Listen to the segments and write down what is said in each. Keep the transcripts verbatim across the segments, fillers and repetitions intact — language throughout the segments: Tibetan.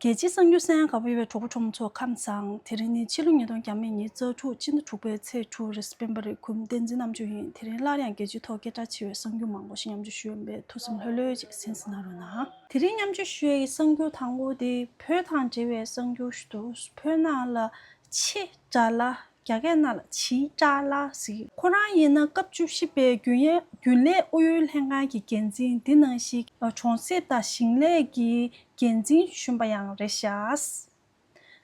རྒྱལ་སྤྱིའི་གསར་འགྱུར་གསན་གནང་ག་པར་ཡོད་པའི་གྲོགས་པོ་གྲོགས་མོ་ཚོ་ཁམས་བཟང་། དེ་རིང་ནི་ཕྱི་ལོ་ཉིས་སྟོང་ཉེར་གཅིག་ཕྱི་ཟླ་དྲུག་པའི་ཚེས་དྲུག་རེད། སྤེན་པ་རེད། ཁོམ་བསྟན་འཛིན་རྣམ་དཔྱོད་ཡིན། དེ་རིང་སླར་ཡང་རྒྱལ་སྤྱིའི་ཐོག་སྐད་གྲགས་ཆེ་བའི་གསར་འགྱུར་མང་པོ་ཞིག་མཉམ་སྤྱོད་ཞུ་ཡོད་པས་ཐུགས་སེམས་ལྷོད་ལྷོད་ཅིག་གསན་གཟིགས་གནང་རོགས་གནང་། དེ་རིང་མཉམ་སྤྱོད་ཞུ་ཡས་ཀྱི་གསར་འགྱུར་དང་པོ་དེ་བོད་དང་འབྲེལ་བའི་གསར་འགྱུར་ཞིག་འདུག་བོད་ནང་ལ་ཆེ་དགྲ་ལྷ། རྒྱ་སྐད་ནང་ལ་ཆེ་དགྲ་ལྷ་ཟེར། ཁོ་རང་ཡིན་ན་སྐབས་བཅུ་བཞི་པའི་རྒྱུན་ལས་རྒྱུན་ལས་ཨུ་ཡོན་ལྷན་ཁང་གི་འགན་འཛིན། འདི་ནང་བཞིན་གྲོང་གསེབ་དང་ཞིང་ལས་ཀྱི་འགན་འཛིན་གཞོན་པ་ཡང་རེད་ཤག་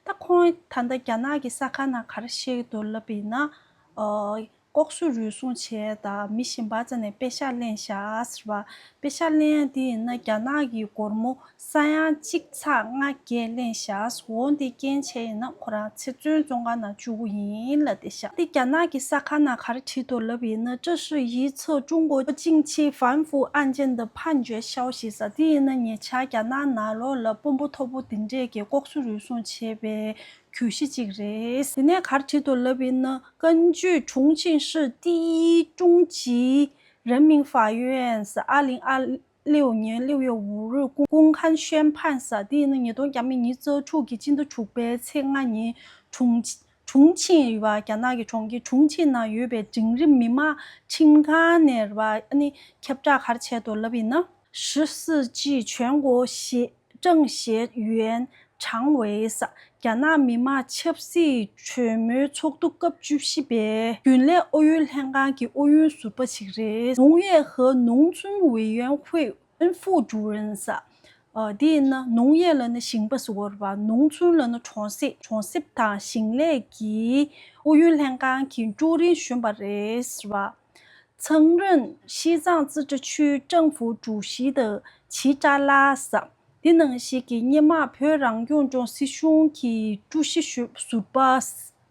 ད་ཁོང་ད་ལྟ་རྒྱ་ནག་གི་གསར་ཁང་ནང་ག་རེ་བཤད་ཀྱི་འདུག་ལབ་ཡིན་ན། ལྐོག་ཟ་རུལ་སུངས་བྱས་དང་མི་གཞན་པ་རྩ་ནས་པེ་ཤག་ལེན་ཤག་ཟེར་བ། པེ་ཤག་ལེན་ཡ་དེ་ཡིན་ན་རྒྱ་ནག་གི་སྒོར་མོ་ས་ཡ་གཅིག་ཚེག་ལྔ་བརྒྱད་ལེན་ཤག་འོ་འདི་རྐྱེན་བྱས་ཡིན་ན་ཁོ་རང་ཚེ་བཙོན་བཙོན་ཁང་ནང་བཅུག་གི་ཡིན་ལབ་བསྡད་ཤག་འདི་རྒྱ་ནག་གི་གསར་ཁང་ནང་ག་རེ་བྲིས་འདུག་ལབ་ཡིན་ན། 这是一次中国近期反腐案件的判决消息 ཟེར། དེ་ཡིན་ན་ཉེ་ཆར་རྒྱ་ནག་ནང་ལོགས་ལ་དཔོན་པོ་མཐོ་པོ་དེ་འདྲས་ཀྱིས་ལྐོག་ཟ་རུལ་སུངས་བྱས་པའི་གྱོད་གཞི་གཅིག་རེད། དེ་ནས་ག་རེ་བྲིས་འདུག་ལབ་ཡིན་ན། 根据重庆市第一中级人民法院 二零二六年六月五日公公开宣判 ཟེར། དེ་ཡིན་ན་ཉིས་སྟོང་ཉེར་གཅིག་ཕྱི་ཟླ་དྲུག་པའི་ཚེས་ལྔ་ཉིན་ཁྲུང་ཁྲུང་ཆིང་ཡོད་པ། རྒྱ་ནག་གི་གྲོང་ཁྱེར་ཁྲུང་ཆིང་ནང་ཡོད་པའི་འབྲིང་རིམ་མི་དམངས་ཁྲིམས་ཁང་ནས་རེད་པ། ཨ་ནི་ཁྱབ་བསྒྲགས་ག་རེ་བྱས་འདུག་ལབ་ཡིན་ན། 十四届全国政协原常委 ཟེར། རྒྱ་ནག་མི་དམངས་ཆབ་སྲིད་གྲོས་མོལ་ཚོགས་འདུ་སྐབས་བཅུ་བཞི་པའི་རྒྱུན་ལས་ཨུ་ཡོན་ལྷན་ཁང་གི་ཨུ་ཡོན་ཟུར་པ་ཞིག་རེད། 农业和农村委员会 副主任 ཟེར། ཨ། དེ་ཡིན་ན་农业 ལབ་ན་ཞིང་པ་ཟེར་བ་རེད་པ། 农村 ལབ་ན་གྲོང་གསེབ། གྲོང་གསེབ་དང་ཞིང་ལས་ཀྱི་ཨུ་ཡོན་ལྷན་ཁང་གི་ཀྲུའུ་རིན་གཞོན་པ་རེད་ཟེར་བ། 曾任西藏自治区政府主席的 ཆེ་དགྲ་ལྷ་ཟེར། དེ་ནང་བཞིན་གྱི་སྔོན་མ་བོད་རང་སྐྱོང་ལྗོངས་སྲིད་གཞུང་གི་ཀྲུའུ་ཞི་ཟུར་པ།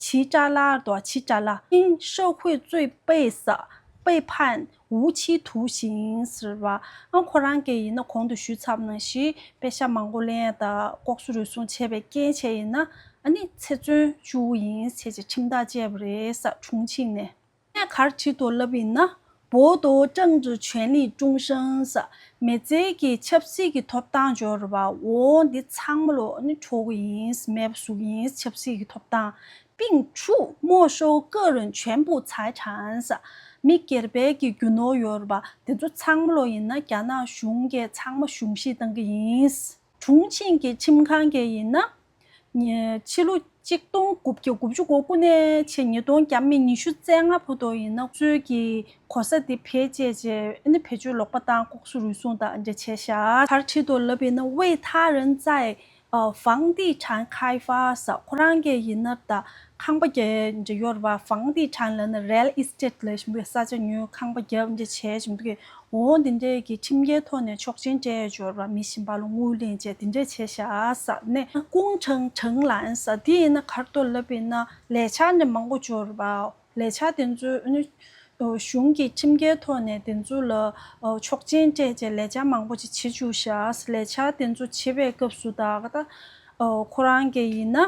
ཆེ་དགྲ་ལྷ་དང་ཆེ་དགྲ་ལྷ། 因受贿罪被 ཟེར། 被判无期徒刑 ཟེར་བ། ཨ། ཁོ་རང་གིས་ཡིན་ན་གོང་དུ་ཞུས་ཚར་བ་ནང་བཞིན་པེ་ཤག་མང་པོ་ལེན་དང་ལྐོག་ཟ་རུལ་སུངས་བྱས་པའི་རྐྱེན་བྱས་ཡིན་ན། ཨ་ནི་ཚེ་བཙོན་བཅུག་ཡིན་ཟེར་ཅིག་ཁྲིམས་ཐག་བཅད་པ་རེད་ཟེར། ཁྲུང་ཆིང་ནས། ངས་ག་རེ་བྲིས་འདུག་ལབ་ཡིན་ན། 剥夺政治权利终身 ཟེར། མི་ཚེ་གི་ཆབ་སྲིད་ཀྱི་ཐོབ་ཐང་འབྱོར་བ། འོ་འདི་ཚང་མ་ལོ་ནི་འཕྲོག་གི་ཡིན། མེད་པ་བཟོ་གི་ཡིན། ཆབ་སྲིད་ཀྱི་ཐོབ་ཐང་། 并处没收个人全部财产 ཟེར། མི་སྒེར་པའི་གི་རྒྱུ་ནོར་ཡོད་རེད་པ། དེ་ཚོ་ཚང་མ་ལོ་ཡིན་ན་རྒྱ་ནག་གཞུང་གིས་ཚང་མ་གཞུང་བཞེས་བཏང་གི་ཡིན། ཁྲུང་ཆིང་གི་ཁྲིམས་ཁང་གིས་ཡིན་ན། ཕྱི་ལོ་གཅིག་སྟོང་དགུ་བརྒྱ་དགུ་བཅུ་གོ་དགུ་ནས་ཕྱིན་ཉིས་སྟོང་ཉི་ཤུ་རྩ་ལྔ་བར་དུ་ཡིན་ན་གཙོས་ཀྱི་གོ་ས་དེ་བེད་སྤྱད་བྱས། ཨ་ནི་བེད་སྤྱོད་ལོག་པ་བཏང་། ལྐོག་ཟ་རུལ་སུངས་དང་འདྲ་བྱས་ཤག་ག་རེ་བྲིས་འདུག་ལབ་ཡིན་ན། 为他人在 ཨ། 房地产开发 ཟེར། ཁོ་རང་གིས་ཡིན་ན་ད་ཁང་པ་རྒྱག་འདྲ་ཡོད་རེད་པ། 房地产 ལབ་ན་real estate ལབ་བཞིན་པའི་ས་ཆ་ཉོས། ཁང་པ་རྒྱབ་འདྲ་བྱས་བཞིན་པའི། འོ་འདི་འདྲའི་གི་ཁྲིམས་འགལ་ཐོག་ནས་ཆོག་མཆན་སྤྲད་ཡོད་རེད་པ། མི་གཞན་པ་ལ་དངུལ་ལེན་བྱས་འདི་འདྲ་བྱས་ཤག་ཟེར་ནས། 工程承揽 ཟེར། དེ་ཡིན་ན་ག་རེ་འདུག་ལབ་ཡིན་ན་ལས་འཆར་འདྲ་མང་པོ་ཡོད་རེད་པ། ལས་འཆར་དེ་ཚོ་ནི་གཞུང་གི་ཁྲིམས་འགལ་ཐོག་ནས་དེ་ཚོ་ལ་ཆོག་མཆན་སྤྲད་བྱས་ལས་འཆར་མང་པོ་ཅིག་བྱེད་བཅུག་ཤག་ལས་འཆར་དེ་ཚོ་བྱེད་པའི་སྐབས་སུ་ད་ག་ད་ཁོ་རང་གིས་ཡིན་ན་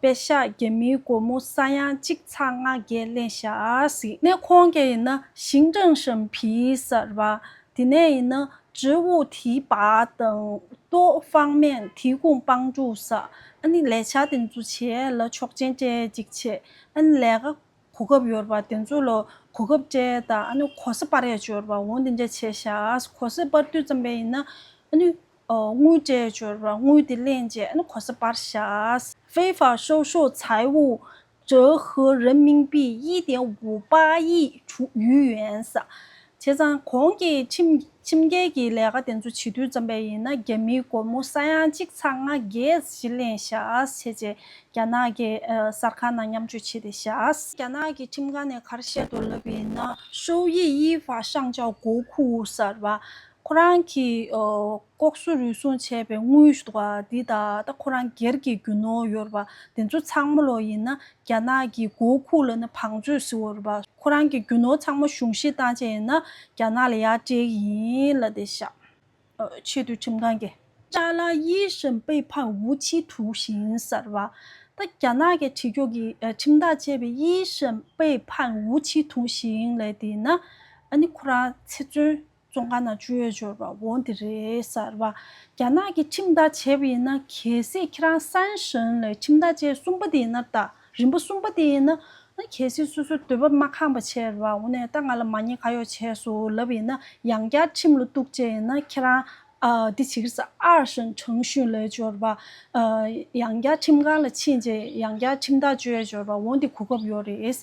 པེ་ཤག་རྒྱ་མིའི་སྒོར་མོ་ས་ཡ་གཅིག་ཚེག་ལྔ་བརྒྱད་ལེན་ཤག་ཟེར་ནས། ཁོང་གིས་ཡིན་ན་行政审批 ཟེར་བ། དེ་ནས་ཡིན་ན་职务提拔等多方面提供帮助 ཟེར། ཨ་ནི་ལས་འཆར་དེ་ཚོ་བྱས་ལ་ཆོག་མཆན་སྤྲད་ཅིག་བྱས། ཨ་ནི་ལས་ཀ་གོ་སྐབས་ཡོད་རེད་པ། དེ་ཚོ་ལ་གོ་སྐབས་སྤྲད་དང་། ཨ་ནི་གོ་ས་སྤར་ཡ་ཅིག་ཡོད་རེད་པ། འོ་འདི་འདྲ་བྱས་ཤག་གོ་ས་སྤར་དུས་ཙམ་པ་ཡིན་ན་ཨ་ནི་དངུལ་སྤྲད་ཡ་ཅིག་ཡོད་རེད་པ། དངུལ་དེ་ལེན་བྱས་ཨ་ནི་གོ་ས་སྤར་ཤག 非法收受财物折合人民币一点五八亿余元 ཟེར། བྱས་ཙང་གོང་གི་ཁྲིམས་ཁྲིམས་འགལ་གྱི་ལས་ཀ་དེ་ཚོ་བྱེད་དུས་ཙམ་པ་ཡིན་ན་རྒྱ་མིའི་སྒོར་མོ་ས་ཡ་གཅིག་ཚེག་ལྔ་བརྒྱད་ཞིག་ལེན་ཤག་བྱས་རྗེས་རྒྱ་ནག་གི་གསར་ཁང་ནང་མཉམ་སྤྱོད་བྱས་བསྡད་ཤག་རྒྱ་ནག་གི་ཁྲིམས་ཁང་ནས་ག་རེ་བཤད་འདུག་ལབ་པ་ཡིན་ན། 收益依法上交国库 ཟེར་བ། ཁོ་རང་གིས་ལྐོག་ཟ་རུལ་སུངས་བྱས་པའི་དངུལ་ཞིག་འདུག་ག་འདི་དང་ད་ཁོ་རང་སྒེར་གྱི་རྒྱུ་ནོར་ཡོད་རེད་པ། དེ་ཚོ་ཚང་མ་ལོ་ཡིན་ན་རྒྱ་ནག་གི་国库 ལབ་ན་བང་མཛོད་ཟེར་བ་རེད་པ། ཁོ་རང་གི་རྒྱུ་ནོར་ཚང་མ་གཞུང་བཞེས་བཏང་བྱས་ཡིན་ན་རྒྱ་ནག་ལ་ཡར་སྤྲད་ཀྱི་ཡིན་ལབ་བསྡད་ཤག་ཆེས་མཐོའི་ཁྲིམས་ཁང་གིས། 一审被判无期徒刑 ཟེར་བ། ད་རྒྱ་ནག་གི་བྱེད་ཕྱོགས་ཀྱི་ཁྲིམས་ཐག་བཅད་པའི་一审被判无期徒刑 ལབ་དེ་ཡིན་ན་ཨ་ནི་ཁོ་རང་ཚེ་བཙོན་ ཙོང་ཁ་ནང་བཅུག་ཡས་ཅིག་ཡོད་རེད་པ། འོ་དེ་རེད་ཟེར་བ། རྒྱ་ནག་གིས་ཁྲིམས་ཐག་བཅད་པ་ཡིན་ན། གལ་སྲིད་ཁྱེད་རང་སན་ཧྲིན་ལ་ཁྲིམས་ཐག་བཅད། གསུམ་པ་དེ་ཡིན་ན། ད་རིམ་པ་གསུམ་པ་དེ་ཡིན་ན། ཨ་གལ་སྲིད་སོ་སོའི་འདོད་པ་མ་ཁེངས་པ་བྱས་རེད་པ། འོ་ནས་ད་ང་ལ་མ་ཉེས་ཁ་གཡོགས་བྱས་སོང་ལབ་ཡིན་ན། ཡང་བསྐྱར་ཁྲིམས་ལ་གཏུག་བྱས་ཡིན་ན། ཁྱེད་རང་ཨ་འདི་བྱེད་ཀྱི་རེད་ཟེར། ཨར་ཧྲིན་ཁྲང་ཤུན་ལབ་ཡས་ཅིག་ཡོད་རེད་པ། ཨ་ཡང་བསྐྱར་ཁྲིམས་ཁང་ལ་ཕྱིན་བྱས་ཡང་བསྐྱར་ཁྲིམས་ཐག་གཅོད་ཡས་ཅིག་ཡོད་རེད་པ། འོ་འདི་གོ་སྐབས་ཡོད་རེད།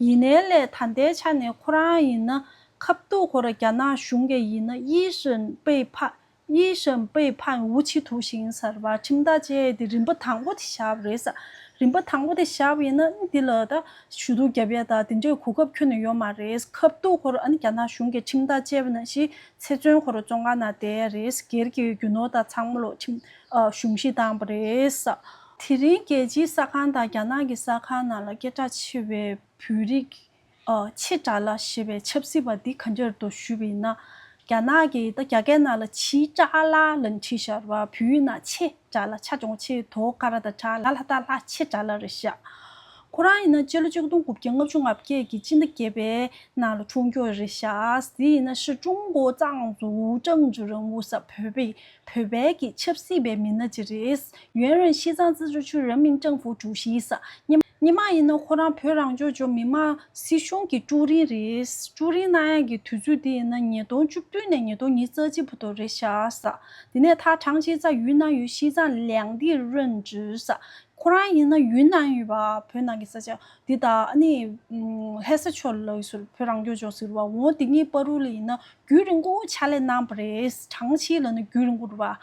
ཡིན་ནའི་ལས་ད་ལྟའི་ཆ་ནས་ཁོ་རང་ཡིན་ན། ཁབ་ཏུ་ཁོ་ར་རྒྱ་ནག་གཞུང་གིས་ཡིན་ན། 一审被判། 一审被判无期徒刑 ཟེར་བ། ཁྲིམས་ཐག་བཅད་དེ་རིམ་པ་དང་པོ་དེ་བཞག་པ་རེད་ཟེར། རིམ་པ་དང་པོ་དེ་བཞག་པ་ཡིན་ན། འདི་ལ་ད་ཞུ་གཏུག་རྒྱབ་ཡས་ད་དེ་འདྲའི་གོ་སྐབས་ཁྱོན་ནས་ཡོད་མ་རེད། ཁབ་ཏུ་ཁོ་ར་ཨ་ནི་རྒྱ་ནག་གཞུང་གིས་ཁྲིམས་ཐག་བཅད་པ་ནང་བཞིན་ཚེ་བཙོན་ཁོ་ར་བཙོན་ཁང་ནང་བསྡད་ཡས་རེད། སྒེར་གྱི་རྒྱུ་ནོར་དང་ཚང་མ་ལོ་ཁྲིམས་ཨ་གཞུང་བཞེས་བཏང་བ་རེད་ཟེར། དེ་རིང་རྒྱལ་སྤྱིའི་གསར་ཁང་དང་རྒྱ་ནག་གི་གསར་ཁང་ནང་ལ་སྐད་གྲགས་ཆེ་བའི་བོད་རིགས་ཨ་ཆེ་དགྲ་ལྷ་ཞེས་པའི་ཆབ་སྲིད་པ་འདི་ག་འདྲ་འདུག་ཞུས་པ་ཡིན་ན། རྒྱ་ནག་གིས་ད་རྒྱ་སྐད་ནང་ལ་ཆི་ཀྲ་ལ་ལབ་བྲིས་བཞག་རེད་པ། བོད་ཡིག་ནང་ཆེ་དགྲ་ལྷ། ཆ་ཆུང་ཆེ། དོ་ཀ་ར་ད་དྲག་ལ་ལྷ་ད་ལྷ། ཆེ་དགྲ་ལྷ་རེད་ཤག་ཁོ་རང་ཡིན་ན་སྤྱི་ལོ་ཆིག་སྟོང་དགུ་བརྒྱ་ལྔ་བཅུ་ང་བརྒྱད་ཀྱི་སྤྱི་ཟླ་བརྒྱད་པའི་ནང་ལ་འཁྲུངས་ཀྱོག་རེད་ཤག་དེ་ཡིན་ན་是中国藏族政治人物 ཟེར། བོད་པའི་བོད་པའི་གི་ཆབ་སྲིད་པའི་མི་སྣ་ཅིག་རེད། 原任西藏自治区人民政府主席 ཟེར། སྔོན་མ་ཡིན་ན་ཁོ་རང་བོད་རང་སྐྱོང་ལྗོངས་མི་དམངས་སྲིད་གཞུང་གི་ཀྲུའུ་རིན་རེད། ཀྲུའུ་རིན་གནང་ཡག་གི་དུས་ཚོད་དེ་ཡིན་ན་ཉིས་སྟོང་བཅུ་བདུན་ནས་ཉིས་སྟོང་ཉི་ཤུ་རྩ་གཅིག་བར་དུ་རེད་ཤག་ཟེར། དེ་ནས་ད་长期在云南与西藏两地任职 ཟེར། ཁོ་རང་ཡིན་ན་ཡུན་ནན་ཡོད་པ། བོད་ནང་གི་ས་ཆ་འདི་ད་ཨ་ནི་ཨུམ་ལྷ་ས་ཕྱོགས་ལ་ཡོད་ཟེར། བོད་རང་སྐྱོང་ལྗོངས་ཟེར་བ། འོ་དེ་གཉིས་བར་དུ་ལ་ཡིན་ན་རྒྱུན་རིང་པོ་ཕྱག་ལས་གནང་བ་རེད། 长期 ལབ་ན་རྒྱུན་རིང་པོ་རེད་པ།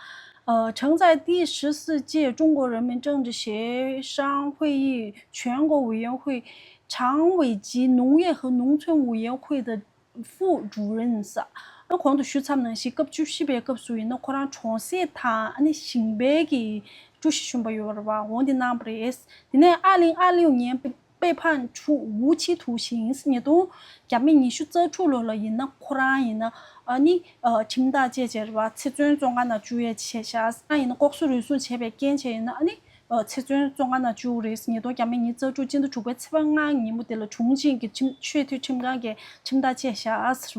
呃，曾在第十四届中国人民政治协商会议全国委员会常委及农业和农村委员会的副主任 ཟེར། ཨ་གོང་དུ་ཞུས་ཚར་ནང་བཞིན་སྐབས་བཅུ་བཞི་པའི་སྐབས་སུ་ཡིན་ན་ཁོ་རང་གྲོང་གསེབ་དང་ཨ་ནི་ཞིང་པའི་གི་ཀྲུའུ་ཞི་གཞོན་པ་ཡོད་རེད་པ། འོ་འདི་གནང་བ་རེད། དེ་ནས་二零二六年被判处无期徒刑 ཉིས་སྟོང་བརྒྱ་མེད་ཉི་ཤུ་རྩ་དྲུག་ལོ་ལ་ཡིན་ན་ཁོ་རང་ཡིན་ན་ཨ་ནི་ཨ་ཁྲིམས་ཐག་བཅད་བྱས་རེད་པ། ཚེ་བཙོན་བཙོན་ཁང་ནང་བཅུག་ཡས་བྱས་ཤག་ཨ་ཡིན་ན་ལྐོག་ཟ་རུལ་སུངས་བྱས་པའི་རྐྱེན་བྱས་ཡིན་ན་ཨ་ནི་ཨ་ཚེ་བཙོན་བཙོན་ཁང་ནང་བཅུག་རེད། ཉིས་སྟོང་བརྒྱ་མེད་ཉི་ཤུ་རྩ་དྲུག་སྤྱི་ཟླ་དྲུག་པའི་ཚེས་པ་ལྔ་ཉིན་མོ་དེ་ལ་ཁྲུང་ཆིང་གི་ཁྲིམས་ཆེས་མཐོའི་ཁྲིམས་ཁང་གིས་ཁྲིམས་ཐག་བཅད་བཞག་ཟེར་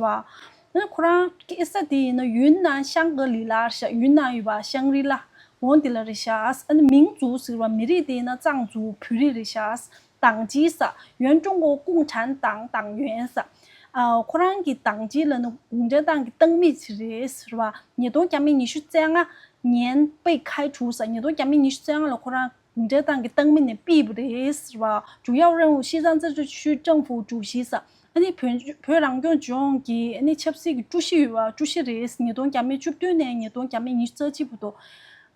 བ། ཨ་ཁོ་རང་སྐྱེས་ས་དེ་ཡིན་ན་ཡུན་ནན་ཤང་ག་ལི་ལ་རེད་ཤག་ཡུན་ནན་ཡོད་པ་ཤང་རི་ལ། འོ་འདི་ལ་རེད་ཤག་ཨ་ནི་民族 ཟེར་བ་མི་རིགས་དེ་ཡིན་ན་藏族 བོད་རིགས་རེད་ཤག 党籍 ཟེར། 原中国共产党党员 ཟེར། ཨ་ཁོ་རང་གི་党籍 ལབ་ན་གུང་ཁྲན་ཏང་གི་ཏང་མི་ཅིག་རེད་ཟེར་བ། ཉིས་སྟོང་བརྒྱ་མེད་ཉི་ཤུ་རྩ་ལྔ་ཉིན་被开除 ཟེར། ཉིས་སྟོང་བརྒྱ་མེད་ཉི་ཤུ་རྩ་ལྔ་ལ་ཁོ་རང་གུང་ཁྲན་ཏང་གི་ཏང་མི་ནས་ཕུད་པ་རེད་ཟེར་བ། 主要任务 西藏自治区政府主席 ཟེར། ཨ་ནི་བོད་བོད་རང་སྐྱོང་ལྗོངས་ཀྱི་ཨ་ནི་ཆབ་སྲིད་ཀྱི་ཀྲུའུ་ཞི་ཡོད་པ། ཀྲུའུ་ཞི་རེད། ཉིས་སྟོང་བརྒྱ་མེད་བཅུ་བདུན་ནས་ཉིས་སྟོང་བརྒྱ་མེད་ཉི་ཤུ་རྩ་གཅིག་བར་དུ།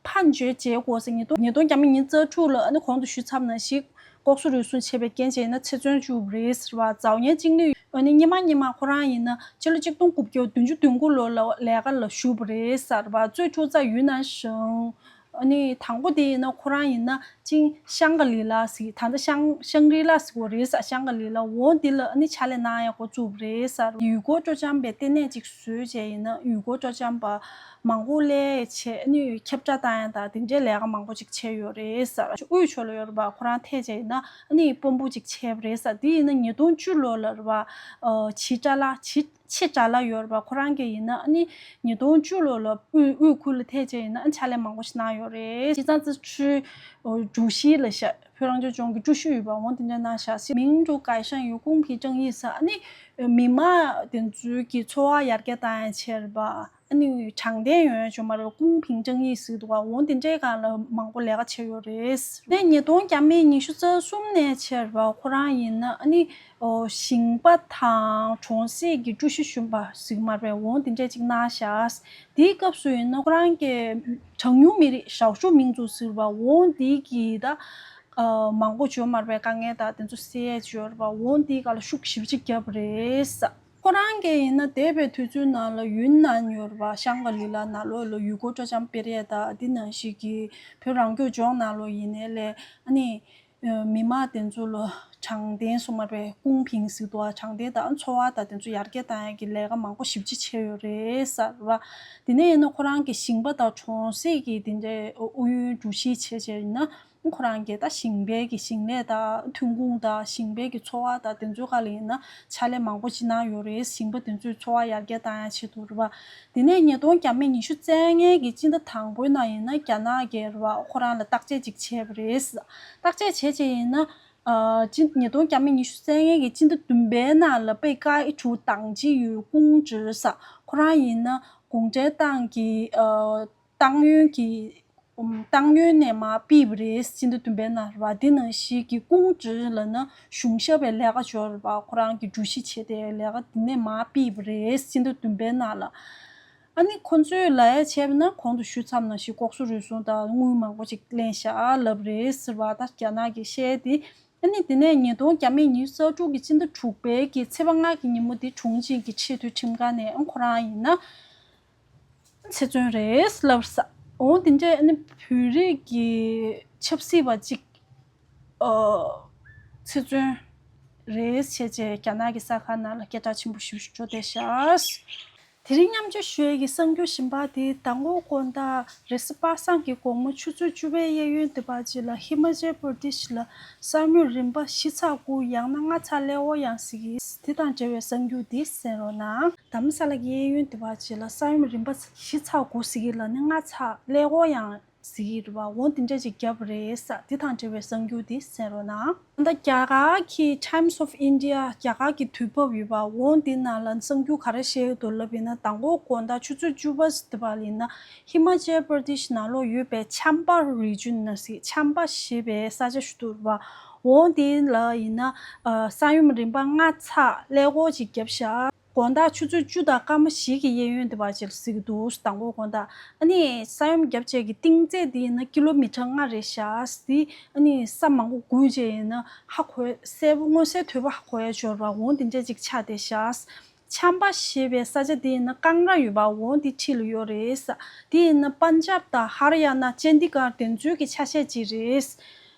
判决结果 ཟེར། ཉིས་སྟོང་ཉིས་སྟོང་བརྒྱ་མེད་ཉི་ཤུ་རྩ་དྲུག་ལ་ཨ་ནི་གོང་དུ་ཞུས་ཚར་ནང་བཞིན་ལྐོག་ཟ་རུལ་སུངས་བྱས་པའི་རྐྱེན་བྱས་ན་ཚེ་བཙོན་བཅུག་པ་རེད་ཟེར་བ། 早年经历 ཨ་ནི་སྔོན་མ་སྔོན་མ་ཁོ་རང་ཡིན་ན་སྤྱི་ལོ་ཆིག་སྟོང་དགུ་བརྒྱ་བདུན་ཅུ་དོན་དགུ་ལོ་ལ་ལས་ཀ་ལ་ཞུགས་པ་རེད་ཟེར་བ། 最初在云南省 ཨ་ནི་དང་པོ་དེ་ཡིན་ན་ཁོ་རང་ཡིན་ན་ཅིང་ཤང་ག་ལི་ལ་ཟེར། ད་ལྟ་ཤང་ཤང་རི་ལ་ཟེར་བ་རེད་ཟེར། ཤང་ག་ལི་ལ། འོ་འདི་ལ་ཨ་ནི་ཕྱག་ལས་གནང་ཡག་འགོ་བཙུགས་པ་རེད་ཟེར། 雨果捉奸 པའི་ལྟེ་གནས་ཅིག་བཟོས་བྱས་ཡིན་ན་雨果捉奸 པ་མང་པོ་སླེབས་བྱས་ཨ་ནི་ཁྱབ་བསྒྲགས་བཏང་ཡག་དང་དེ་འདྲའི་ལས་ཀ་མང་པོ་ཅིག་བྱས་ཡོད་རེད་ཟེར། དབུས་ཕྱོགས་ལ་ཡོད་རེད་པ། ཁོ་རང་ཐད་བྱས་ཡིན་ན་ཨ་ནི་དཔོན་པོ་ཅིག་བྱས་པ་རེད་ཟེར། དེ་ཡིན་ན་ཉིས་སྟོང་བཅུ་ལོ་ལ་རེད་པ། ཨ་ཆི་ཀྲ་ལ་ཆི་ཆེ་དགྲ་ལྷ་ཡོད་རེད་པ། ཁོ་རང་གིས་ཡིན་ན་ཨ་ནི་ཉིས་སྟོང་བཅུ་ལོ་ལ་དབུས་དབུས་ཁུལ་ལ་ཐད་བྱས་ཡིན་ན་ཨ་ནི་ཕྱག་ལས་མང་པོ་ཞིག་གནང་ཡོད་རེད། 西藏自治区 ཨོ་ཀྲུའུ་ཞི་ལབ་ཤག་བོད་རང་སྐྱོང་ལྗོངས་ཀྱི་ཀྲུའུ་ཞི་ཡོད་པ། འོ་དེ་འདྲ་གནང་ཤག 民主改善与公平正义 ཟེར། ཨ་ནི་མི་དམངས་དེ་ཚོའི་གི་འཚོ་བ་ཡར་རྒྱས་བཏང་ཡག་བྱས་རེད་པ། ཨ་ནི་དྲང་བདེན་ཡོང་ཡག་བྱུང་མ་རེད། 公平正义 ཟེར་འདུག་ག་འོ་དེ་འདྲའི་སྒང་ལ་མང་པོ་ལས་ཀ་བྱས་ཡོད་རེད། ནས་ཉིས་སྟོང་བརྒྱ་མེད་ཉི་ཤུ་རྩ་གསུམ་ནས་བྱས་རེད་པ། ཁོ་རང་ཡིན་ན་ཨ་ནི་ཨོ་ཞིང་པ་དང་གྲོང་གསེབ་ཀྱི་ཀྲུའུ་ཞི་གཞོན་པ་ཟེར་གྱི་མ་རེད། འོ་དེ་འདྲས་ཅིག་གནང་ཤག་དེའི་སྐབས་སུ་ཡིན་ན་ཁོ་རང་གིས་གྲངས་ཉུང་མི་རིགས་少数民族 ཟེར་བ། འོ་དེ་གི་ད་ཨ་མང་པོ་བྱུང་མ་རེད་པས། དཀའ་ངལ་དང་དེ་ཚོ་སེལ་ཡས་བྱུང་ཡོད་རེད་པ། འོ་དེའི་སྒང་ལ་ཤུགས་ཞེ་པོ་ཅིག་བརྒྱབ་པ་རེད། ཁོ་རང་གིས་ཡིན་ན་འདས་པའི་དུས་ཚོད་ནང་ལ་ཡུན་ནན་ཡོད་རེད་པ། ཤང་ག་ལི་ལ་ནང་ལོགས་ལ་雨果捉奸 སྤེལ་ཡས་དང་དེ་ནང་བཞིན་གྱི་བོད་རང་སྐྱོང་ལྗོངས་ནང་ལོགས་ཡིན་ནའི་ལས་ཨ་ནི་མི་དམངས་དེ་ཚོ་ལ་ དྲང་བདེན་སོ་མ་རེད། ཀུང་ཕིང་ཟེར་འདུག་བ། དྲང་བདེན་དང་འཚོ་བ་དང་དེ་ཚོ་ཡར་རྒྱས་བཏང་ཡག་གི་ལས་ཀ་མང་པོ་ཞེ་པོ་ཅིག་བྱས་ཡོད་རེད་ཟེར་བ། དེ་ནས་ཡིན་ན་ཁོ་རང་གི་ཞིང་པ་དང་གྲོང་གསེབ་ཀྱི་དེ་འདྲའི་ཨུ་ཡོན་སྒྲོམ་གཞི་བྱས་བྱས་ཡིན་ན། ཁོ་རང་གིས་ད་ཞིང་པའི་གི་ཞིང་ལས་དང་ཐོན་ཁུངས་དང་ཞིང་པའི་གི་འཚོ་བ་དང་དེ་ཚོའི་སྒང་ལ་ཡིན་ན་ཕྱག་ལས་མང་པོ་ཅིག་གནང་ཡོད་རེད། ཞིང་པ་དེ་ཚོའི་འཚོ་བ་ཡར་རྒྱས་བཏང་ཡག་ཆེད་དུ་རེད་བ། དེ་ནས་ཉིས་སྟོང་བརྒྱ་མེད་ཉི་ཤུ་རྩ་ལྔའི་གི་སྤྱི་ཟླ་དང་པོའི་ནང་ཡིན་ན་རྒྱ་ནག་གིས་རེད་བ། ཁོ་རང་ལ་བརྟག་དཔྱད་ཅིག་བྱས་པ་རེད། བརྟག་དཔྱད་བྱས་བྱས་ཡིན་ན། ཨ་སྤྱི་ཉིས་སྟོང་བརྒྱ་མེད་ཉི་ཤུ་རྩ་ལྔའི་གི་སྤྱི་ཟླ་བདུན་པའི་ནང་ལ་པེ་ཀའི་ཁྲུའུ་དང་ཅི་ཡུའུ་ཀུང་ཀྲི་ཟེར། ཁོ་རང་ཡིན་ན་གུང་ཁྲན་ཏང་གི་ཨ་ཏང་ཡོན་གྱི་ཨུམ་ཏང་ཡོན་ནས་མར་ཕུད་པ་རེད། སྤྱི་ཟླ་བདུན་པའི་ནང་རེད་བ། དེ་ནང་བཞིན་གྱི་ཀུང་ཀྲི་ལབ་ན་གཞུང་ཞབས་པའི་ལས་ཀ་འབྱོར་བ། ཁོ་རང་གི་སྒྲོམ་གཞི་བྱས་ཏེ་ལས་ཀ་དེ་ནས་མར་ཕུད་པ་རེད། སྤྱི་ཟླ་བདུན་པའི་ནང་ལ། ཨ་ནི་ཁོ་ཚོས་ལབ་ཡག་བྱས་པ་ན་གོང་དུ་ཞུས་ཚར་ནང་བཞིན་ལྐོག་ཟ་རུལ་སུངས་དང་དངུལ་མང་པོ་ཅིག་ལེན་བཞག་ལབ་རེད་ཟེར་བ། ད་རྒྱ་ནག་གིས་བཤད་དེ། ཨ་ནི་དེ་ནས་ཉིས་སྟོང་བརྒྱ་མེད་ཉི་ཤུ་རྩ་དྲུག་གི་སྤྱི་ཟླ་དྲུག་པའི་གི་ཚེས་པ་ལྔ་གི་ཉིན་མོ་དེ་ཁྲུང་ཆིང་གི་ཆེས་མཐོའི་ཁྲིམས་ཁང་ནས་ཨང་ཁོ་རང་ཡིན་ན་ཚེ་བཙོན་རེད་ལབ་ས། འོ་དེ་འདྲས་ཨ་ནི་བོད་རིགས་ཀྱི་ཆབ་སྲིད་པ་གཅིག་ཨ་ཚེ་བཙོན་རེད་བྱས་བྱས་རྒྱ་ནག་གི་གསར་ཁང་ནང་ལ་སྐད་གྲགས་ཆེན་པོ་ཞེ་པོ་ཞིག་འགྲོ་བསྡད་ཤག་དེ་རིང་མཉམ་སྤྱོད་ཞུ་ཡས་ཀྱི་གསར་འགྱུར་གཞན་པ་དེ་མདང་དགོང་དགོང་དག་རེས་གཟའ་པ་སངས་ཀྱི་དགོང་མོ་ཆུ་ཚོད་བཅུ་པའི་གཡས་གཡོན་དེ་བར་ཅིག་ལ་ཧི་མ་ཅལ་པར་དི་ཤི་ལ་ས་ཡོམ་རིམ་པ་བཞི་ཚེག་དགུ་ཡང་ན་ལྔ་ཚེག་ཀླད་ཀོར་ཡང་ཟེར་གི། དེ་དང་འབྲེལ་བའི་གསར་འགྱུར་དེ་གསན་རོགས་གནང་། རྡ་རམ་ས་ལ་གི་གཡས་གཡོན་དེ་བར་ཅིག་ལ་ས་ཡོམ་རིམ་པ་བཞི་ཚེག་དགུ་ཟེར་གི་ལ་ནི་ལྔ་ཚེག་ཀླད་ཀོར་ཡང་ཟེར་གི་རེད་བ། འོ་དེ་འདྲ་ཅིག་བརྒྱབ་པ་རེད་ས། དེ་དང་འབྲེལ་བའི་གསར་འགྱུར་དེ་གསན་རོགས་གནང་། ད་རྒྱ་གར་གྱི་Times of India རྒྱ་གར་གྱི་དུས་བབ་ཡོད་པ། འོ་དེ་ནང་ལ་གསར་འགྱུར་ག་རེ་བཤད་ཡོད་འདུག་ལབ་ཡིན་ན། མདང་དགོང་དགོང་དག་ཆུ་ཚོད་བཅུ་པ་ཟེར་དུས་བ་ལ་ཡིན་ན་ཧི་མ་ཅལ་པར་དི་ཤི་ནང་ལོགས་ཡོད་པའི་ཆམ་པ་རི་ཇོན་ན་ཟེར། ཆམ་པ་ཞེས་པའི་ས་ཆ་ཞིག་འདུག་རེད་བ། འོ་དེ་ལ་ཡིན་ན་ཨ་ས་ཡོམ་རིམ་པ་ལྔ་ཚེག་ཀླད་ཀོར་ཅིག་བརྒྱབ་ཤག་དགོང་དག་ཆུ་ཚོད་བཅུ་དང་སྐར་མ་བཞི་གི་གཡས་གཡོན་དེ་བར་ཅིག་ལ་ཟེར་གི་འདུག་མདང་དགོང་དགོང་དག་ཨ་ནི་ས་ཡོམ་བརྒྱབ་བྱས་ཀྱི་གཏིང་ཚད་དེ་ཡིན་ན་ཀི་ལོ་མི་ཊར་ལྔ་རེད་ཤག་དེ་ཨ་ནི་ས་མང་པོ་བསྒུལ་བྱས་ཡིན་ན་ཧ་གོ་ཡ། གསལ་པོ་མངོན་གསལ་དོད་པོ་ཧ་གོ་ཡ་འབྱོར་བ་འོ་དེ་འདྲ་ཅིག་ཆགས་བསྡད་ཤག་ཆམ་པ་ཞེས་པའི་ས་ཆ་དེ་ཡིན་ན་ཀང་ར་ཡོད་པ་འོ་དེ་འཁྲིས་ལ་ཡོད་རེད་ས། དེ་ཡིན་ན་པན་ཇབ་དང་ཧ་རི་ཡ་ན་ཅན་དི་གར་དེ་ཚོའི་གི་ཆ་ཤས་ཅིག་རེད།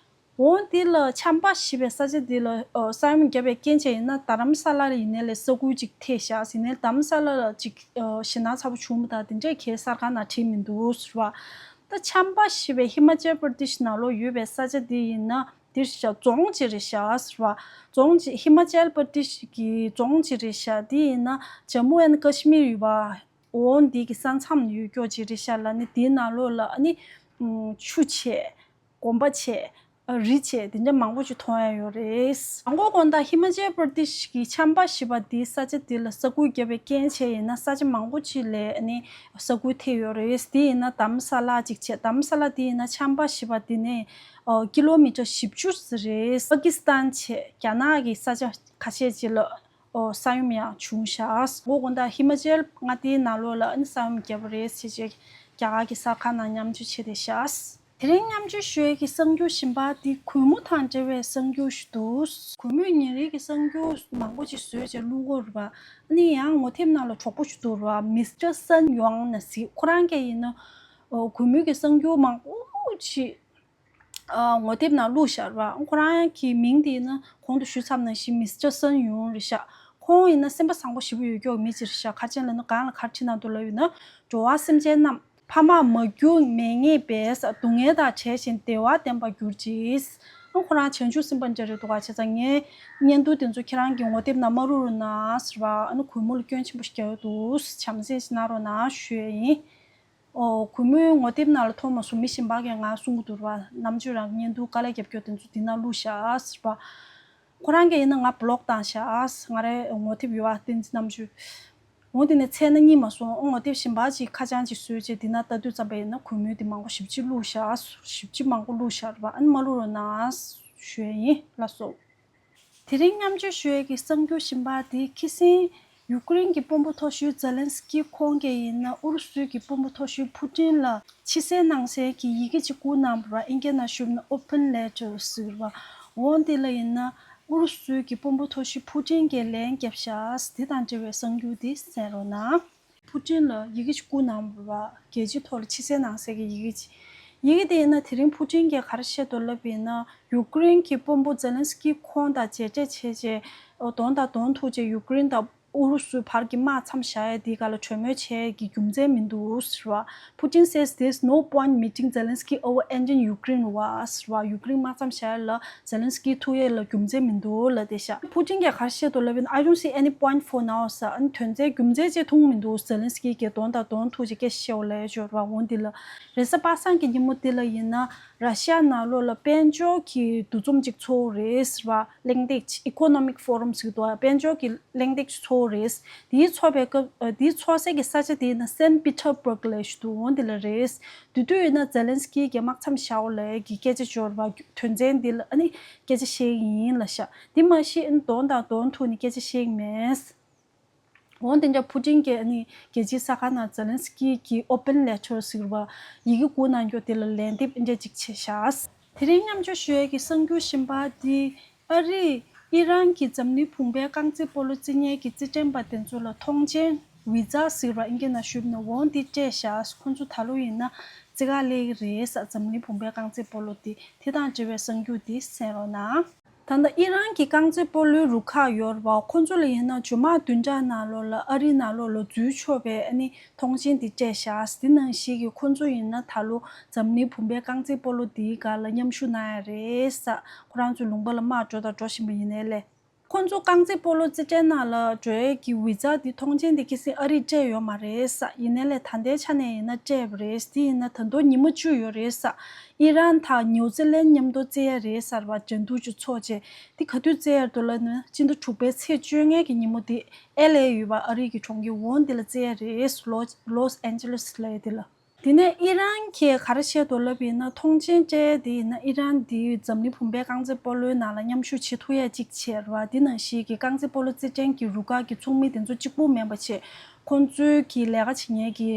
འོ་འདི་ལ་ཆམ་པ་ཞེས་པའི་ས་ཆ་འདི་ལ་ཨ་ས་ཡོམ་བརྒྱབ་པའི་རྐྱེན་བྱས་ཡིན་ན་རྡ་རམ་ས་ལ་ལ་ཡིན་ནའི་ལས་ས་ཁུལ་ཅིག་ཐེ་ཤག་ཟེར་ནའི་རྡ་རམ་ས་ལ་ལ་ཅིག་ཨ་ཞེད་སྣང་ཚ་པོ་བྱུང་མི་དང་དེ་འདྲས་གའི་གསར་ཁང་ནང་བྲིས་མི་འདུག་ཟེར་བ། ད་ཆམ་པ་ཞེས་པའི་ཧི་མ་ཅལ་པར་དི་ཤི་ནང་ལོགས་ཡོད་པའི་ས་ཆ་འདི་ཡིན་ན་འདིར་ཤག་རྫོང་ཅིག་རེད་ཤག་ཟེར་བ། རྫོང་ཅིག་ཧི་མ་ཅལ་པར་དི་ཤི་གི་རྫོང་ཅིག་རེད་ཤག་འདི་ཡིན་ན་ཇམ་མུ་ཨེན་ཀ་ཤི་མིར་ཡོད་པ། འོ་འདི་གི་ས་མཚམས་ཡོད་ཀྱོག་ཅིག་རེད་ཤག་ལ་ནི་དེའི་ནང་ལོགས་ལ་ཨ་ནི་ཨམ་ཆུ་བྱས། གོམ་པ་བྱས། རི་བྱས། དེ་འདྲ་མང་པོ་ཅིག་མཐོང་ཡ་ཡོད་རེད། མདང་དགོང་དགོང་དག་ཧི་མ་ཅལ་པར་དི་ཤི་གི་ཆམ་པ་ཞེས་པ་དེའི་ས་ཆ་དེ་ལ་ས་ཁུལ་བརྒྱབ་པའི་རྐྱེན་བྱས་ཡིན་ན་ས་ཆ་མང་པོ་ཅིག་ལ་ཨ་ནི་ས་ཁུལ་ཐེབས་ཡོད་རེད། དེ་ཡིན་ན་རྡ་རམ་ས་ལ་ཅིག་བྱས། རྡ་རམ་ས་ལ་དེ་ཡིན་ན་ཆམ་པ་ཞེས་པ་དེ་ནས་ཨོ་ཀི་ལོ་མི་ཊར་བཞི་བཅུ་ཙམ་རེད། པ་ཀི་སི་ཐན་བྱས། རྒྱ་ནག་གི་ས་ཆ་ཁ་ཤས་ཅིག་ལ་ཨོ་ས་ཡོམ་ཡང་བྱུང་ཤག་མདང་དགོང་དགོང་དག་ཧི་མ་ཅལ་མངའ་སྡེའི་ནང་ལོགས་ལ་ཨ་ནི་ས་ཡོམ་བརྒྱབ་པ་རེད་ཟེར་བྱས་རྒྱ་གར་གྱི་གསར་ཁང་ནང་མཉམ་སྤྱོད་བྱས་བསྡད་ཤག་དེ་རིང་མཉམ་སྤྱོད་ཞུ་ཡས་ཀྱི་གསར་འགྱུར་གཞན་པ་དེ་གུས་མོ་དང་འབྲེལ་བའི་གསར་འགྱུར་ཞིག་འདུག་གུས་མོས་ཉིན་རེའི་གི་གསར་འགྱུར་མང་པོ་ཅིག་བཟོས་བྱས་བླུག་གི་ཡོད་རེད་པ། ཨ་ནི་ཡང་ངོ་དེབ་ནང་ལ་གྲོགས་པོ་ཞིག་འདུག་རེད་པ། མིས་ཊར་སན་ཡོང་ན་ཟེར། ཁོ་རང་གིས་ཡིན་ན་ཨོ་གུས་མོའི་གི་གསར་འགྱུར་མང་པོ་ཅིག་ཨ་ངོ་དེབ་ནང་བླུགས་བཞག་རེད་པ། ཁོ་རང་གི་མིང་དེ་ཡིན་ན་གོང་དུ་ཞུས་ཚར་ནང་བཞིན་མིས་ཊར་སན་ཡོང་རེད་ཤག་ཁོང་ཡིན་ན་སེམས་པ་བཟང་པོ་ཞེ་པོ་ཡོད་ཀྱོག་མི་ཅིག་རེད་ཤག་ག་རེ་བྱས་ལབ་ན་སྒང་ལ་ག་རེ་བྲིས་གནང་འདུག་ལབ་ཡིན་ན། འགྲོ་བ་སེམས་ཅན་རྣམས། ཕ་མར་མ་གྱུར་མེད་ངེས་པས། སྡུག་བསྔལ་དང་བྲལ་ཞིང་བདེ་བ་ལྡན་པར་གྱུར་ཅིག་ཨ་ཁོ་རང་བྱང་ཆུབ་སེམས་དཔའ་འདྲ་རེད་འདུག་ག་བྱས་ཙང་ངས་བརྙན་ཐུང་དེ་ཚོ་ཁྱེད་རང་གི་ངོ་དེབ་ནང་མ་བླུགས་རོགས་གནང་ཟེར་བ། ཨ་ནི་གུས་མོ་ལ་སྐྱོན་ཆེན་པོ་ཞིག་རྒྱག་གི་འདུག་བྱམས་བརྩེ་ཞིག་གནང་རོགས་གནང་ཞུ་ཡས་ཡིན། ཨོ་གུས་མོའི་ངོ་དེབ་ནང་ལ་མཐོང་མ་སོང་། མི་གཞན་པ་གིས་ང་གསུང་གི་འདུག་རེད་པ། རྣམ་དཔྱོད་རང་གི་བརྙན་ཐུང་དཀའ་ལས་རྒྱབ་ཀྱོག་དེ་ཚོ་འདི་ནང་བླུགས་བཞག་ཟེར་བ། ཁོ་རང་གིས་ཡིན་ན་ང་བི་ལོག་བཏང་བཞག་ང་རའི་ངོ་དེབ་ཡོད་པ་བསྟན་འཛིན་རྣམ་དཔྱོད། འོ་དེ་ནས་ཚེ་ན་གཉིད་མ་སོང་། ངོ་དེབ་གཞན་པ་ཅིག་ཁ་བྱང་ཅིག་བཟོས་བྱས་འདི་ན་ལྟ་དུས་ཙམ་པ་ཡིན་ན་གུས་མོས་འདི་མང་པོ་ཞེ་པོ་ཅིག་བླུགས་བཞག་ཞེ་པོ་ཅིག་མང་པོ་བླུགས་བཞག་རེད་པ། ཨ་ནི་མ་བླུགས་རོགས་གནང་ཞུ་ཡས་ཡིན། ལགས་སོ། དེ་རིང་མཉམ་སྤྱོད་ཞུ་ཡས་ཀྱི་གསར་འགྱུར་གཞན་པ་དེ་ཁ་སང་ཡུཀ་རེན་གྱི་དཔོན་པོ་མཐོ་ཤོས་ཛེ་ལན་སི་ཀི་ཁོང་གིས་ཡིན་ན་ཨུ་རུ་སུའི་གི་དཔོན་པོ་མཐོ་ཤོས་ཕུ་ཏིན་ལ་ཕྱི་གསལ་ནང་གསལ་གྱི་ཡི་གེ་ཅིག་བསྐུར་གནང་བ་རེད་པ། ཨིན་སྐད་ནང་ཞུས་ན་ཨོ་ཕེན་ལེ་ཊར་ཟེར་བ། འོ་འདི་ལ་ཡིན་ན་ཨུ་རུ་སུའི་གི་དཔོན་པོ་མཐོ་ཤོས་ཕུ་ཏིན་གྱིས་ལན་བརྒྱབ་ཤག་དེ་དང་འབྲེལ་བའི་གསར་འགྱུར་དེ་གསན་རོགས་གནང་། ཕུ་ཏིན་ལ་ཡི་གེ་ཅིག་བསྐུར་གནང་བ་རེད་པ། རྒྱལ་སྤྱིའི་ཐོག་ལ་ཕྱི་གསལ་ནང་གསལ་གྱི་ཡི་གེ་ཅིག་ཡི་གེ་དེ་ཡིན་ན་དེ་རིང་ཕུ་ཀྲིན་གྱིས་ག་རེ་བཤད་འདུག་ལབ་ཡིན་ན། ཡུ་ཀེ་རེན་གྱི་དཔོན་པོ་ཛེ་ལན་སི་ཀི་ཁོང་དང་མཇལ་འཕྲད་བྱས་རྗེས་གདོང་དང་གདོང་ཐུག་རྗེས་ཡུ་ཀེ་རེན་དང་ཨུ་རུ་སུའི་བར་གྱི་དམག་མཚམས་བཞག་ཡ་དེའི་སྒང་ལ་གྲོས་མོལ་བྱས་ཀྱི་རྒྱུ་མཚན་མི་འདུག་ཟེར་བ། Putin says there's no point meeting Zelensky over ending Ukraine war ཟེར་བ། ཡུ་ཀེ་རེན་དམག་མཚམས་བཞག་ཡ་ལ་ཛེ་ལན་སི་ཀི་ཐུག་ཡ་ལ་རྒྱུ་མཚན་མི་འདུག་ལབ་བསྡད་ཤག་ཕུ་ཀྲིན་གྱིས་ག་རེ་བཤད་འདུག་ལབ་ཡིན་ན། I don't see any point for now ཟེར། ཨ་ནི་དོན་ཚན་རྒྱུ་མཚན་ཅིག་མཐོང་མི་འདུག་ཛེ་ལན་སི་ཀི་གིས་གདོང་དང་གདོང་ཐུག་རྗེས་སྐད་བཤད་ཡོད་ལབ་ཡ་ཅིག་ཡོད་རེད་བ། འོ་འདི་ལ། རེས་གཟའ་པ་སངས་ཀྱི་ཉིན་མོ་འདི་ལ་ཡིན་ན། ར་ཤ་ཡ་ནང་ལོགས་ལ་དཔལ་འབྱོར་གྱི་འདུ་འཛོམས་ཅིག་ཚོགས་རེད་ཟེར་བ། གླེང་སྟེགས་ཅིག Economic Forum ཟེར་གྱི་འདུག་དཔལ་འབྱོར་གྱི་གླེང་སྟེགས་ཅིག་ཚོགས་རེད། དེའི་ཚོགས་པའི་སྐབས། ཨ། དེའི་ཚོགས་སའི་གི་ས་ཆ་དེ་ཡིན་ན་སན་པི་ཐར་སྦུག་ལབ་ཡ་ཞིག་འདུག་འོ་འདི་ལ་རེད། དེ་དུས་ཡིན་ན་ཛེ་ལན་སི་ཀི་གིས་དམག་མཚམས་བཞག་ཡོད་ལབ་ཡ་གི་སྐད་ཆ་ཅིག་ཡོད་རེད་བ། དོན་ཚན་འདི་ལ་ཨ་ནི་སྐད་ཆ་བཤད་ཀྱི་ཡིན་ལབ་ཤག་དེ་མ་གཞི་ཨ་ནི་གདོང་དང་གདོང་ཐུག་ནས་སྐད་ཆ་བཤད་ཀྱི་མེད། འོ་དེ་འདྲ་ཕུ་ཀྲིན་གྱིས་ཨ་ནི་རྒྱལ་སྤྱིའི་གསར་ཁང་ནང་ཛེ་ལན་སི་ཀི་གི་ཨོ་པན་ལེ་ཊར་ཟེར་བ། ཡི་གེ་སྒུག་གནང་རྒྱུ་དེ་ལ་ལན་འདེབས་འདྲ་ཅིག་བྱས་ཤག་དེ་རིང་མཉམ་སྤྱོད་ཞུ་ཡས་ཀྱི་གསར་འགྱུར་གཞན་པ་འདི། ཨ་རིས་ཨི་རན་གྱིས་འཛམ་གླིང་བུམ་པའི་རྐང་རྩེད་སྤོ་ལོ་རྩེ་མཁན་གྱི་རྩེད་འགྲན་པ་དེ་ཚོ་ལ་ཐོངས་མཆན་བི་ཛ་ཟེར་བ་ཨིན་སྐད་ནང་ཞུས་པ་ན་འོ་འདི་སྤྲད་ཤག་ཁོ་ཚོ་ད་ལོ་ཡིན་ན་རྩེད་གར་སླེབས་ཀྱི་རེད་ཟེར། འཛམ་གླིང་བུམ་པའི་རྐང་རྩེད་སྤོ་ལོ་འདི། དེ་དང་འབྲེལ་བའི་གསར་འགྱུར་འདི་གསན་རོགས་གནང་། ད་ལྟ་ཨི་རན་གྱི་རྐང་རྩེད་སྤོ་ལོའི་རུ་ཁག་ཡོད་རེད་བ། ཁོ་ཚོ་ལ་ཡིན་ན་ཇོ་མག་བདུན་ཕྲག་ནང་ལོགས་ལ་ཨ་རིའི་ནང་ལོགས་ལ་འཛུལ་ཆོག་པའི་ཨ་ནི་ཐོངས་མཆན་དེ་སྤྲད་ཤག་དེ་ནང་བཞིན་གྱི་ཁོ་ཚོ་ཡིན་ན་ད་ལོ་འཛམ་གླིང་བུམ་པའི་རྐང་རྩེད་སྤོ་ལོ་དེའི་སྒང་ལ་མཉམ་ཞུགས་གནང་ཡ་རེད་ཟེར། ཁོ་རང་ཚོའི་ལུང་པ་ལ་དམག་འགྲོ་དང་འགྲོ་བཞིན་པ་ཡིན་ནའི་ལས། ཁོ་ཚོ་རྐང་རྩེད་སྤོ་ལོ་རྩེད་འགྲན་ནང་ལ་འགྲོ་ཡས་ཀྱི་བི་ཛ་དེ་ཐོངས་མཆན་དེ་ཁ་སང་ཨ་རིས་སྤྲད་ཡོད་མ་རེད་ཟེར། ཡིན་ནའི་ལས་ད་ལྟའི་ཆ་ནས་ཡིན་ན་སྤྲད་པ་རེད། དེ་ཡིན་ན་ད་དུང་ཉི་མ་བཅུ་ཡོད་རེད་ཟེར། ཨི་རན་དང་ནིའུ་ཛི་ལན་མཉམ་དུ་རྩེ་ཡ་རེད་ཟེར་བ་འགྲན་བསྡུར་ཅིག་ཚོགས་རྗེས། དེ་ག་དུས་རྩེ་ཡ་རེད་འདུག་ལབ་ན། སྤྱི་ཟླ་དྲུག་པའི་ཚེས་བཅོ་ལྔ་གི་ཉིན་མོ་དེ་ཨེལ་ཨེ་ཡོད་པ་ཨ་རིའི་གི་གྲོང་ཁྱེར་འོ་འདི་ལ་རྩེ་ཡ་རེད། ལོ་ལོས་ཨན་ཇེ་ལེས་ལབ་ཡ་དེ་ལ། དེ་ནས་ཨི་རན་གྱིས་ག་རེ་བཤད་འདུག་ལབ་ཡིན་ན། ཐོངས་མཆན་སྤྲད་དེ་ཡིན་ན་ཨི་རན་དེ་འཛམ་གླིང་བུམ་པའི་རྐང་རྩེད་སྤོ་ལོའི་ནང་ལ་མཉམ་ཞུགས་བྱེད་ཐུབ་ཡ་གཅིག་བྱས་རེད་བ། དེ་ནང་བཞིན་གྱི་རྐང་རྩེད་སྤོ་ལོ་རྩེད་འགྲན་གྱི་རུ་ཁག་གི་ཚོགས་མི་དེ་ཚོ་གཅིག་པུ་མིན་པ་བྱས། ཁོང་ཚོའི་གི་ལས་ཀ་བྱེད་མཁན་གྱི་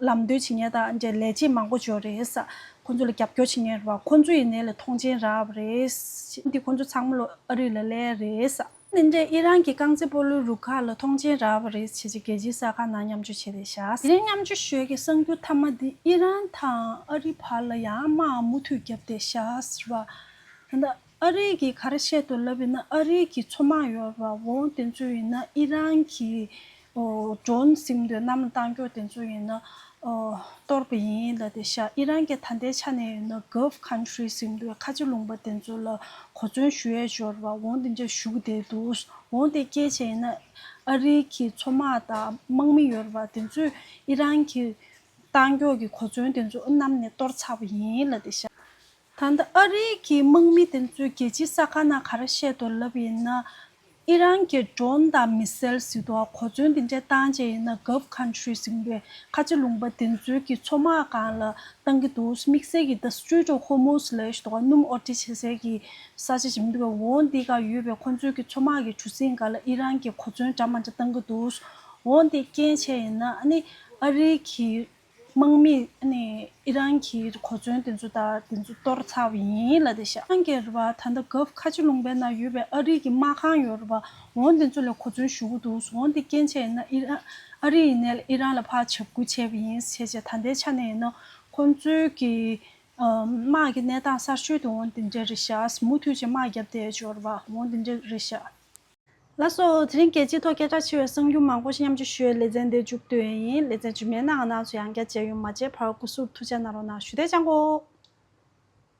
ལམ་སྟོན་བྱེད་མཁན་དང་འདྲ་ལས་བྱེད་མང་པོ་ཅིག་ཡོད་རེད་ཟེར། ཁོང་ཚོ་ལ་རྒྱབ་སྐྱོར་བྱེད་མཁན་རེད་བ། ཁོང་ཚོ་ཡིན་ནའི་ལས་ཐོངས་མཆན་རག་པ་རེད། འདི་ཁོང་ཚོ་ཚང་མ་ལོ་ཨ་རི་ལ་སླེབས་རེད་ཟེར། དེ་འདྲའི་ཨི་རན་གྱི་རྐང་རྩེད་སྤོ་ལོའི་རུ་ཁག་ལ་ཐོངས་མཆན་རག་པ་རེད་བྱས་རྗེས་རྒྱལ་སྤྱིའི་གསར་ཁང་ནང་མཉམ་སྤྱོད་བྱས་བསྡད་ཤག་དེ་རིང་མཉམ་སྤྱོད་ཞུ་ཡས་ཀྱི་གསར་འགྱུར་མཐའ་མ་འདི་ཨི་རན་དང་ཨ་རི་བར་ལ་ཡང་དམག་མུ་མཐུད་བརྒྱབ་བསྡད་ཤག་ཟེར་བ། ད་ལྟ་ཨ་རི་གིས་ག་རེ་བཤད་འདུག་ལབ་ཡིན་ན། ཨ་རི་གི་མཚོ་དམག་ཡོད་རེད་བ། འོ་དེ་ཚོ་ཡིན་ན་ཨི་རན་གྱི་ཨོ་ཌོ་རོན་ཟེར་དུས་གནམ་ལ་བཏང་རྒྱུ་དེ་ཚོ་ཡིན་ན་ཨོ་གཏོར་བ་ཡིན་ལབ་བསྡད་ཤག་ཨི་རན་གྱིས་ད་ལྟའི་ཆ་ནས་ཡིན་ན་གྷལཕ་ཁན་ཊི་རི་ཟེར་དུས་ཁ་ཆེ་ལུང་པ་དེ་ཚོ་ལ་གོ་མཚོན་ཞུ་ཡས་ཡོད་རེད་བ། འོ་དེ་འདྲ་ཞུ་གི་བསྡད་འདུག་འོ་དེ་སྐད་ཆ་ཡིན་ན་ཨ་རི་གི་མཚོ་དམག་དང་དམག་མི་ཡོད་རེད་བ། དེ་ཚོས་ཨི་རན་གྱི་བཏང་རྒྱུ་གི་གོ་མཚོན་དེ་ཚོ་གནམ་ནས་གཏོར་ཚར་བ་ཡིན་ལབ་བསྡད་ཤག་ད་ལྟ་ཨ་རིའི་གི་དམག་མི་དེ་ཚོས་རྒྱལ་སྤྱིའི་གསར་ཁང་ནང་ག་རེ་བཤད་འདུག་ལབ་ཡིན་ན། ཨི་རན་གྱི་ཌོ་རོན་དང་མི་སེལ་ཟེར་དུས་གོ་མཚོན་དེ་འདྲ་བཏང་བྱས་ཡིན་ན་གྷལཕ་ཁན་ཊི་རི་ཟེར་བའི་ཁ་ཆེ་ལུང་པ་དེ་ཚོའི་གི་མཚོ་དམག་སྒང་ལ་བཏང་གི་འདུག་དམིགས་བསལ་གྱི་The Strait of Hormuz ལབ་ཡ་ཞིག་འདུག་སྣུམ་འོར་འདྲེན་བྱེད་སའི་གི་ས་ཆ་ཞིག་མི་འདུག་གས། འོ་འདི་ག་ཡོད་པའི་ཁོ་ཚོའི་གི་མཚོ་དམག་གི་གྲུ་གཟིངས་སྒང་ལ་ཨི་རན་གྱི་གོ་མཚོན་འདྲ་མ་འདྲ་བཏང་གི་འདུག་འོ་འདི་རྐྱེན་བྱས་ཡིན་ན་ཨ་ནི་ཨ་རིའི་གི་དམག་མི་ཨ་ནི་ཨི་རན་གྱི་གོ་མཚོན་དེ་ཚོ་དང་དེ་ཚོ་གཏོར་ཚར་བ་ཡིན་ལབ་བསྡད་ཤག་ཨི་རན་གྱི་རེད་བ། ད་ལྟ་གྷལཕ་ཁ་ཆེ་ལུང་པའི་ནང་ཡོད་པའི་ཨ་རིའི་གི་དམག་ཁང་ཡོད་རེད་བ། འོ་དེ་ཚོ་ལ་གོ་མཚོན་ཞུ་གི་འདུག་འོ་དེ་རྐྱེན་བྱས་ཡིན་ན་ཨི་རན་ཨ་རི་ཡིན་ནའི་ཨི་རན་ལ་ཕར་འཇབ་རྒོལ་བྱས་པ་ཡིན་བྱས་བྱས། ད་ལྟའི་ཆ་ནས་ཡིན་ན་ཁོང་ཚོའི་གི་ཨ་དམག་གི་གནས་སྟངས་གསར་ཤོས་དེ་འོ་དེ་འདྲ་རེད་ཤག་མུ་མཐུད་བྱས་དམག་བརྒྱབ་བསྡད་ཡོད་རེད་བ། འོ་དེ་འདྲ་རེད་ཤག་ལགས་སོ། དེ་རིང་རྒྱལ་སྤྱིའི་ཐོག་སྐད་གྲགས་ཆེ་བའི་གསར་འགྱུར་མང་པོ་ཞིག་མཉམ་སྤྱོད་ཞུ་བའི་ལེ་ཚན་འདིར་མཇུག་བསྡུ་ཡས་ཡིན། ལེ་ཚན་རྗེས་མའི་ནང་ང་རང་ཚོ་ཡང་བསྐྱར་མཇལ་ཡོང་། མ་མཇལ་བར་སྐུ་གཟུགས་ཐུགས་ཅག་གནང་རོགས་གནང་། ཞུ་བདེ་ཅང་གོ།